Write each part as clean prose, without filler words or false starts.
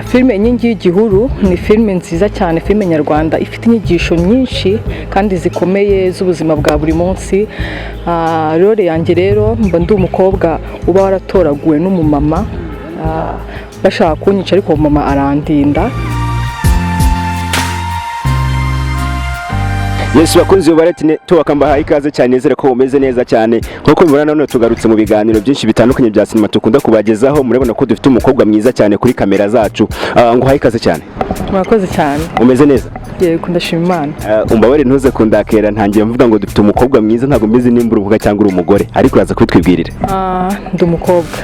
Filime Inkingi y'Igihuru ni filime nziza cyane, filime nyarwanda ifite inyigisho nyinshi kandi zikomeye z'ubuzima bwa buri munsi. Role yanjye rero, mba ndi umukobwa uba waratoraguwe n'umumama, bashaka kunyica, ariko uwo mama arandinda. Yesu, bakunzi ba Retine tubakambaha ikaze cyane, nizere ko mumeze neza cyane. Nkuko mubibona, none tugarutse mu biganiro byinshi bitandukanye bya sinema dukunda kubagezaho. Murabona ko dufite umukobwa mwiza cyane kuri kamera zacu. Nguhaye ikaze cyane. Murakoze cyane. Umeze neza? Yego, ndashima Imana. Umbabarire ntuze kundakera, ntangiye mvuga ngo dufite umukobwa mwiza. Ntabwo mbizi nimba uri umukobwa cyangwa uri umugore, ariko uraza kubitwibwirira. Ndi umukobwa,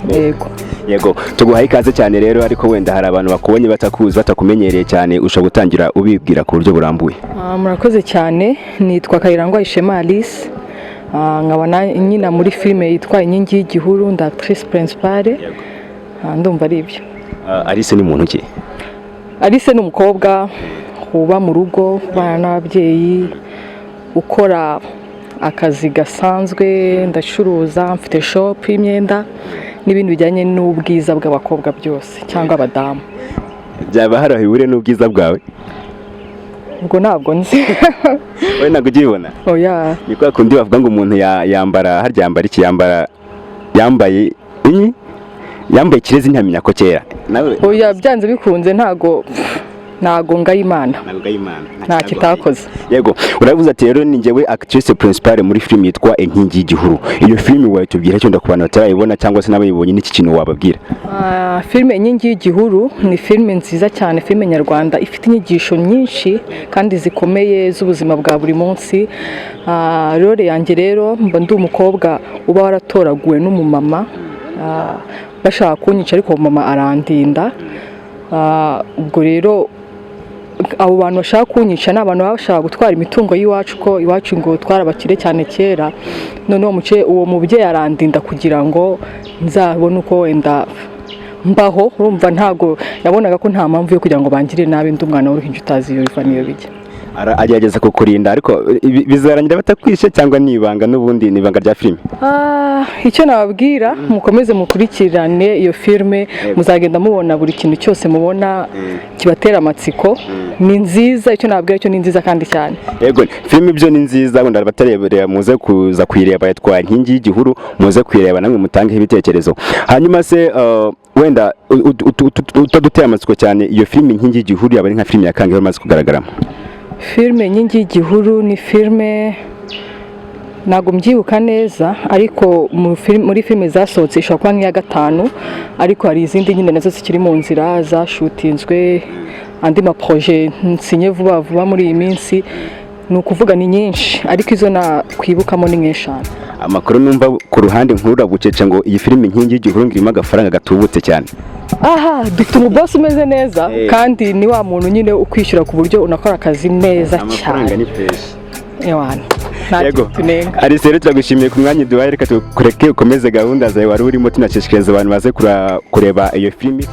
yego. Yego, tuguhaye ikaze cyane rero. Ariko wenda hari abantu bakubonye batakuzi, batakumenyereye cyane, ushobora gutangira ubibwira ku buryo burambuye. Murakoze cyane. Nitwa Kayirangwa Ishema Alice. Nkaba nyina muri filime yitwa Inkingi y'Igihuru, ndi actrice principale. Ndumva ari ibyo. Alice ni muntu ki? Alice ni umukobwa uba mu rugo, ubana n'ababyeyi, ukora akazi gasanzwe. Ndacuruza, mfite shop y'imyenda n'ibindi bijyanye n'ubwiza bw'abakobwa byose cyangwa abadamu. Byaba hari aho bihuriye n'ubwiza bwawe? Ubwo ntabwo nzi. Wowe ntabwo ujya ubibona? Oya. Ni kwa kundi bavuga ngo umuntu yambara, harya yambara iki, yambara, yambaye inyi, yambaye ikirezi ntiyamenya ko kera nawe. Oya, byanze bikunze ntago ngaye Imana. Ntabwo ngaye Imana. Nta kitakoze. Yego, uravuze ati rero ni njyewe actrice principale muri filime yitwa Inkingi y'Igihuru. Iyo filime wayitubwira cyo ku bantu batarayibona cyangwa se n'abayibonye, n'iki kintu wababwira? Filime Inkingi y'Igihuru ni filime nziza cyane, filime nyarwanda ifite inyigisho nyinshi kandi zikomeye z'ubuzima bwa buri munsi. Role yanjye rero, mba ndi umukobwa uba waratoraguwe n'umumama, bashaka kunyica, ariko uwo mama arandinda. Ubwo rero abo bantu bashaka kunyica ni abantu baba bashaka gutwara imitungo y'iwacu, ko iwacu ngo twarabakire cyane kera. Noneho uwo mubyeyi arandinda kugira ngo nzabone uko wenda mbaho. Urumva, ntago yabonaga ko nta mpamvu yo kugira ngo bangire nabi, ndi umwana w'uruhinja utazi iyo biva n'iyo bijya. Agerageza kukurinda, ariko bizarangira batakwishe cyangwa ni ibanga n'ubundi, ni ibanga rya filime? Icyo nababwira, mukomeze mukurikirane iyo filime, muzagenda mubona buri kintu cyose mubona kibatera amatsiko. Ni nziza, icyo nababwira cyo ni nziza kandi cyane. Yego, filime ibyo ni nziza. Wenda abatarebera muze kuza kuyireba, yitwa Inkingi y'Igihuru. Muze kuyireba namwe mutangeho ibitekerezo. Hanyuma se wenda utaduteye amatsiko cyane, iyo filime Inkingi y'Igihuru yaba ari nka filime ya kangahe imaze kugaragaramo? Filime Inkingi y'Igihuru ni filime, ntabwo mbyibuka neza, ariko muri filime zasohotse ishobora kuba nk'iya gatanu, ariko hari izindi nyine nazo zikiri mu nzira zashutinzwe, andi maprojet nsinye vuba vuba muri iyi minsi. Ni ukuvuga ni nyinshi, ariko izo nakwibukamo ni nk'eshanu. Amakuru numva ku ruhande nkurura bucece ngo iyi filime Inkingi y'Igihuru ngo irimo agafaranga gatubutse cyane. Aha dufite umubosi umeze neza, kandi ni wa muntu nyine ukwishyura ku buryo unakora akazi neza cyane. Ni fresh. Ewana, nta kintu tunenga. Alice, rero turagushimiye ku mwanya uduhaye. Reka tukureke ukomeze gahunda zawe wari urimo, tunashishikariza abantu baze kureba iyo filimi.